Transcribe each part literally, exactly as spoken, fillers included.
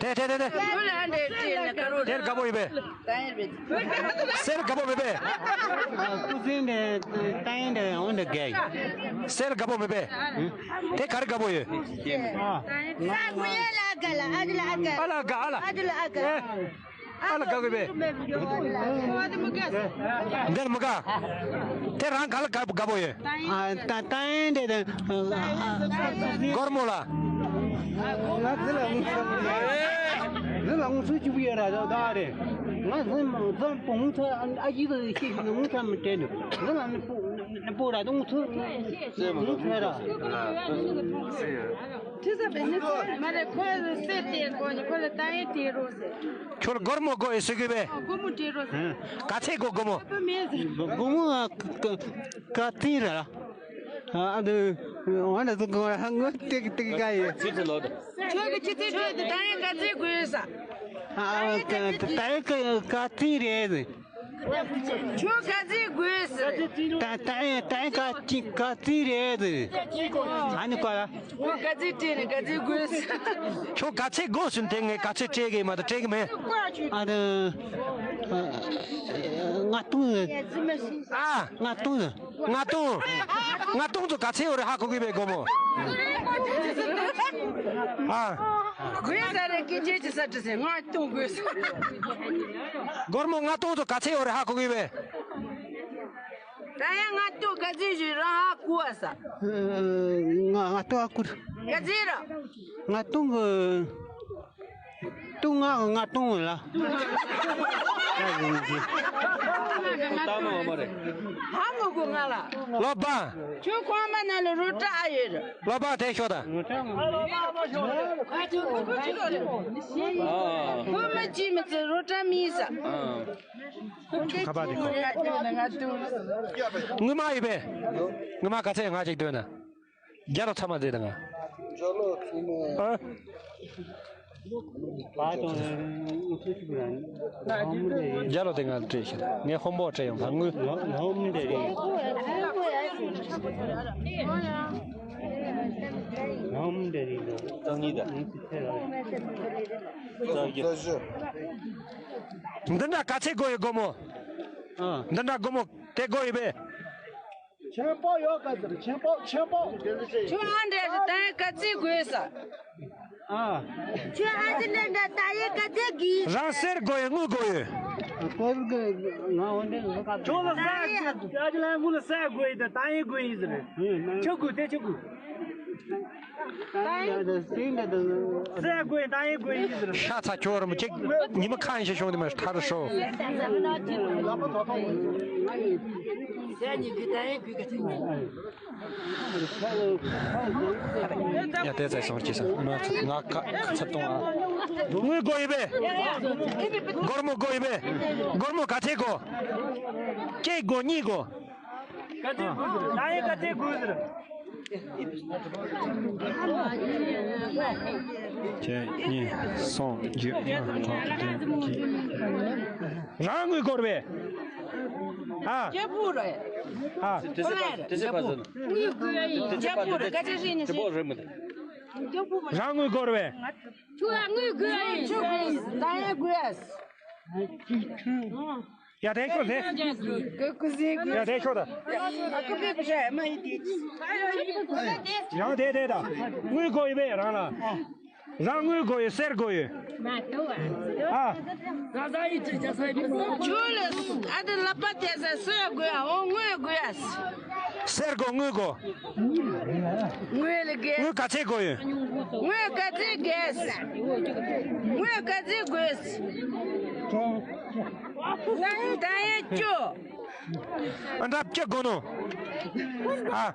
དེ་དེ་དེ་དེ། དེར་དགའ་པོ་ཡོད་པས། སེར་དགའ་པོ་མེད་པས། ཀུ་སིན་དེ་ཏན་དེ་འོན་དེ་དགའ་ཡོད། སེར་དགའ་པོ་མེད་པས། དེ་ག་རེ་དགའ་པོ་ཡོད། ཨ་ལ་དགའ་ཨ་ལ་དགའ་ཨ་ལ། ཨ་ལ་དགའ་གི་བས། འདིར་མི་དགའ། དེ་རང་ག་ལ་དགའ་དགའ་པོ་ཡོད། ཨ་ད་ད་ཡིན་དེ་དེ། སྒོར་མོ་ལ། ང་ཚི་ལ་ངུ་ཚ་མི་ཡོད། ང་ཚི་ལ་ངུ་ཚ་གཅིག་པུ་ཡོད་ར་ད་རེད། ང་ཚི་ཚི་པོ་ངུ་ཚ་ཨ་ཡིད་དུ་ཤེས་ཤེས་ནི་ངུ་ཚ་མི་དྲན་འདུག་ང་ལ་ནི་པོ་ནི་པོ་ར་ད་ངུ་ཚ་ངུ་ཚ་ར། ཁྲི་ས་པའི་ནི་ཚ་མ་རེད། ཁོ་སེ་དེ་གོ་ནི་ཁོ་ལ་ད་ཡིན་དེ་རོ་ཟེར། ཁྱོད་སྒོར་མོ་དགོས་ཡོད་ཟེར་གི་བས། སྒོར་མོ་སྤྲད་རོགས་ཟེར། ག་ཚད་དགོས་སྒོར་མོ། སྒོར་མོ་ག་ཚད་རེད། ཨ་འདི་འོ་ན་ཚོ་གོ་ར་ངོ་ཏིག་ཏིག་ག་ཡོད། ཁྱོད་ཀྱི་ཆུ་ཚོད་སྤྲད་དེ་ད་ཡིན་ག་ཚད་དགོས་ས། ཨ་ག་ད་ཡིན་ག་ག་ཚད་རེད། ཁྱོད་ག་ཚད་དགོས་ཟེར། ད་ད་ཡིན་ད་ཡིན་ག་ཚད་ག་ཚད་རེད་ཟེར། ཨ་ནི་ག་ལ། ཁྱོད་ག་ཚད་སྤྲད་ནས་ག་ཚད་དགོས་ཟེར། ཁྱོད་ག་ཚད་དགོས་ཟེར་དེ་ངས་ག་ཚད་སྤྲད་གི་མ་གཏོགས་སྤྲད་གི་མེད། ཨ་ནི་ལྔ་སྟོང་ཟེར། ཨ་ལྔ་སྟོང་ཟེར། ལྔ་སྟོང་། ལྔ་སྟོང་ཚོ་ག་ཚད་ཡོད་རེད་ཧ་གོ་གི་བས་སྒོར་མོ། ཨ། དགོས་ས་རེད་སྐད་ཆ་ཅི་ས་དྲི་ཟེར་ལྔ་སྟོང་དགོས་ས། སྒོར་མོ་ལྔ་སྟོང་ཚོ་ག་ཚད་ཡོད་རེད་ཧ་གོ་གི་བས། ད་ཡང་ལྔ་སྟོང་ག་ཚད་ཞུས་རང་ཧ་གོ་བ་ས། ལྔ་ལྔ་སྟོང་ཧ་གོ། ག་ཚད་ར། ལྔ་སྟོང་གི་སྟོང་ལྔ་ལྔ་སྟོང་ལ། ད་མ་མ་རེད། ཧ་མ་གོ་ང་ལ། ལོ་པ། ཁྱོད་ཁོང་མ་ན་ལ་རོ་ཏྲ་ཨ་ཡོད་རེད། ལོ་པ་དེ་ཤོག་ད། ཁོ་མ་ཅི་མི་ཚེ་རོ་ཏྲ་མི་ས། ཁ་པར་དེ་ཁོ། དངུལ་མ་ཡོད་པས། དངུལ་མ་ག་ཚད་ང་ཅིག་སྟོན་ན། རྒྱ་ལོ་ཚང་མ་མཛད་དང་། རྒྱ་ལོ་ཚང་མ། ཨ། རྒྱ་ལོ་དེ་ང་སྤྲད་ཤིག་ངས་ཧོན་པོ་སྤྲད་ཡོང་ད་དངུལ། འདི་འདྲ་ག་ཚད་དགོས་ཡོད་སྒོར་མོ། འདི་འདྲ་སྒོར་མོ་དེ་དགོས་ཡོད་པས། ཆེན་པོ་ཡོད་ག་ཟེར་ཆེན་པོ་ཆེན་པོ། ཁྱོད་ཨ་འདྲ་ཞིག་ད་ཡིན་ག་ཚིག་དགོས་ས། ཨ། ཁྱོད་ཨ་ཅི་འདྲ་འདྲ་ད་ཡིན་ག་ཚིག་གི། རང་གསེར་དགོས་ཡོད་དངུལ་དགོས་ཡོད། སྐོར་གི་ང་འོན་ཏེ་ཁྱོད་ལ་ས་ཨ་ཅི་ལ་དངུལ་ལ་ས་དགོས་ཡིན་ད་ད་ཡིན་དགོས་ཡིན་ཟེར། ཆུ་དགོས་དེ་ཆུ་དགོས། ཤ་ཚ་ཁྱོད་རམ་ཅིག་ཉི་མ་ཁ་ཡིན་ཤ་ཤོང་དེ་མ་ཐར་ཤོ། ཡ་དེ་ཚེ་སོང་ཅི་སོང་ང་ཁ་ཚ་གཏོང་ཨ། དངུལ་དགོས་ཡིན་པས། སྒོར་མོ་དགོས་ཡིན་པས། སྒོར་མོ་ག་ཚད་དགོས། གཅིག་དགོས་གཉིས་དགོས། ག་ཚད་དགོས་ཟེར། ད་ཡིན་ག་ཚད་དགོས་ཟེར། གཅིག་གཉིས་གསུམ་བརྒྱད་ལྔ་དྲུག་བདུན་བརྒྱད། རང་དངུལ་དགོས་པས། ཨ། རྒྱལ་པོ་རེད། ཨ། དེ་ཚེ་པ་དེ་ཚེ་པ་ཟེར། དངུལ་དགོས་ཡ་ཡིན། རྒྱལ་པོ་རེད་ག་ཚད་ཤེས་ནི་ཤེས། རང་དངུལ་དགོས་པས། ཁྱོད་ལ་དངུལ་དགོས་ཡ་ཡིན། ཁྱོད་དགོས་ཡ་ཡིན། ད་ཡ་དགོས་ཡ་ཡིན། ཡ་དེ་ཁྱོད་དེ། ཀུ་ཀུ་ཟིག་ཡ་དེ་ཁྱོད་ད། ཨ་ཀུ་པེ་པེ་ཤ་མ་ཡི་དེ། ཡང་དེ་དེ་ད། དངུལ་དགོས་ཡོད་པས་རང་ལ། རང་དངུལ་དགོས་ཡོད་གསེར་དགོས་ཡོད། ཨ། ཁྱོད་ལ་ཨ་དེ་ལག་པ་དེ་ས་གསེར་དགོས་ཡ་འོ་དངུལ་དགོས་ཡ། གསེར་དགོས་དངུལ་དགོས། དངུལ་ལ་དགོས། དངུལ་ག་ཚད་དགོས་ཡོད། དངུལ་ག་ཚད་དགོས། དངུལ་ག་ཚད་དགོས། ད་ཡ་ཅོ། ཨ་འདྲ་སྐྱེ་དགོས་ནོ། ཨ།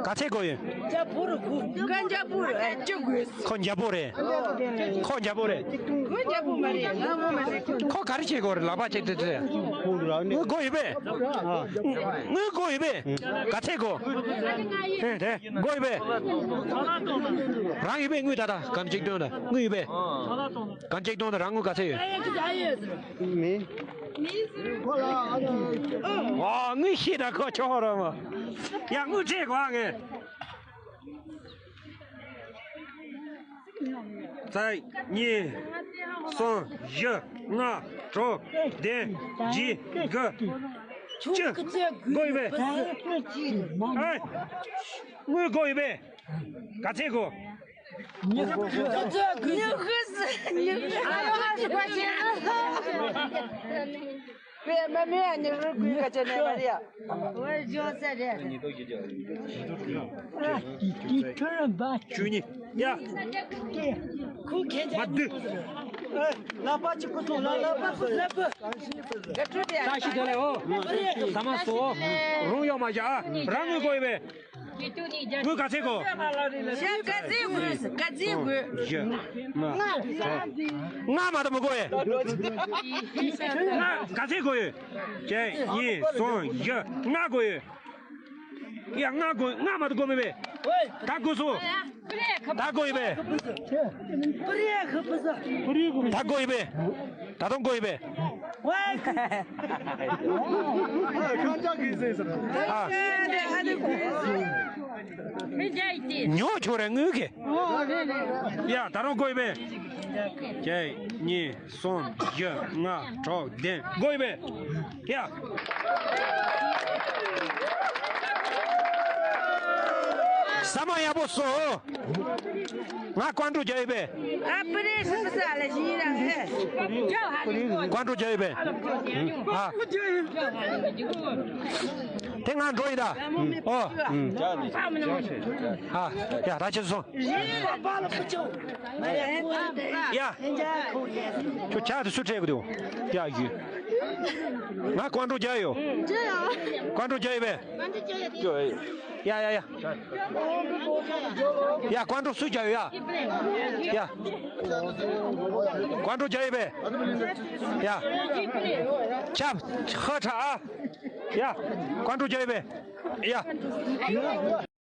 ག་ཚད་དགོས་ཡིན། རྒྱ་བོ་རུ་ཁུ། ག་རྒྱ་བོ་རུ་ཨ་སྐྱེ་དགོས། ཁོ་རྒྱ་བོ་རེད། ཁོ་རྒྱ་བོ་རེད། ཁོ་རྒྱ་བོ་མ་རེད། ང་བོ་མ་རེད། ཁོ་ག་རེ་བྱེད་དགོས་རེད་ལག་པ་བྱེད་དེ་དེ། དངུལ་དགོས་ཡོད་པས། དངུལ་དགོས་ཡོད་པས། ག་ཚད་དགོས། ཧེ་དེ་དགོས་ཡོད་པས། རང་ཡོད་པས་དངུལ་ད་ལྟ་གང་གཅིག་སྟོན་ད་དངུལ་ཡོད་པས། གང་གཅིག་སྟོན་ད་རང་དངུལ་ག་ཚད་ཡོད། མེད། ཨ་དངུལ་ཤེས་ན་ཁོ་ཆོག་རོགས་མ། ཡ་དངུལ་ཁྲིད་དགོས་ངས། རྩ། གཉིས། གསུམ། བཞི། ལྔ། དྲུག་བདུན། བརྒྱད། དགུ། བཅུ། དགུ་ཡོད་པས། ཨེ། དངུལ་དགུ་ཡོད་པས། ག་ཚད་དགུ། ཉི་ཤུ། ཉི་ཤུ། ཉི་ཤུ། ཨ་ཡོ། ཧ་ཤི་ཀ་ཅན། པེ་མ་མེ་ཨ་ནི་རུ་ཀུའི་ཀ་ཅན་ནེ་མ་རི་ཡ། ཨོ་ཇོ་སེ་རེད། བཅུ་གཉིས། ཡ། མ་བསྡུ། ལ་པ་ཅི་ཀུ་ཏོ་ལ་ལ་པ་ལ་པ། ས་ཤི་དེ་ལས་ཨོ། ས་མ་སོ། རུང་ཡོག་མ་བཞག་ཨ། རང་ངོས་གོ་ཡོད་པས། དངུལ་ག་ཚད་དགོས། ཞག་ག་ཚད་དགོས། ག་ཚད་དགོས། བཞི། ལྔ། ལྔ་མ་གཏོགས་མི་དགོས་ཨེ། ལྔ་ག་ཚད་དགོས་ཡོད། གཅིག་གཉིས་གསུམ་བཞི། ལྔ་དགོས་ཡོད། ཡ། ལྔ་དགོས། ལྔ་མ་གཏོགས་དགོས་མེད་པས། ད་དགོས་སོ། ད་དགོས་ཡོད་པས། ད་དགོས་ཡོད་པས། ད་དུང་དགོས་ཡོད་པས། ཨ། ཉོ་ཆོག་རེད་དངུལ་གྱི། ཡ། ད་རུང་དགོས་ཡོད་པས། གཅིག་གཉིས་གསུམ་བཞི་ལྔ་དྲུག་བདུན། དགོས་ཡོད་པས། ཡ། ཟ་མ་ཡག་པོ་ཟོ། ང་ཀོང་ཀྲུག་རྒྱག་ཡོད་པས། ཨ། པི་རེ་ཧྲི་པི་ས་ལ་ཞིག་ཡིན་ར་ཧེ། ཀོང་ཀྲུག་རྒྱག་ཡོད་པས། ཨ། དེ་ང་འགྲོ་ཡིན་ད། ཨོ། ཨ། ཡ། ད་ཁྱེད་སོང་། ཡ། ཁྱོད་ཇ་དེ་སུས་སྤྲད་གི་འདུག། ཡ། ཡུ། ང་ཀོང་ཀྲུག་རྒྱག་ཡོད། ཀོང་ཀྲུག་རྒྱག་ཡོད་པས། ཡ་ཡ་ཡ། ཡ། ཀོང་ཀྲུག་སུས་རྒྱག་ཡོད་ཡ། ཡ། ཀོང་ཀྲུག་རྒྱག་ཡོད་པས། ཡ། ཆབ་ཧ་ཁྲ་ཨ། ཡ། ཀོང་ཀྲུག་རྒྱག་ཡོད་པས། ཡ།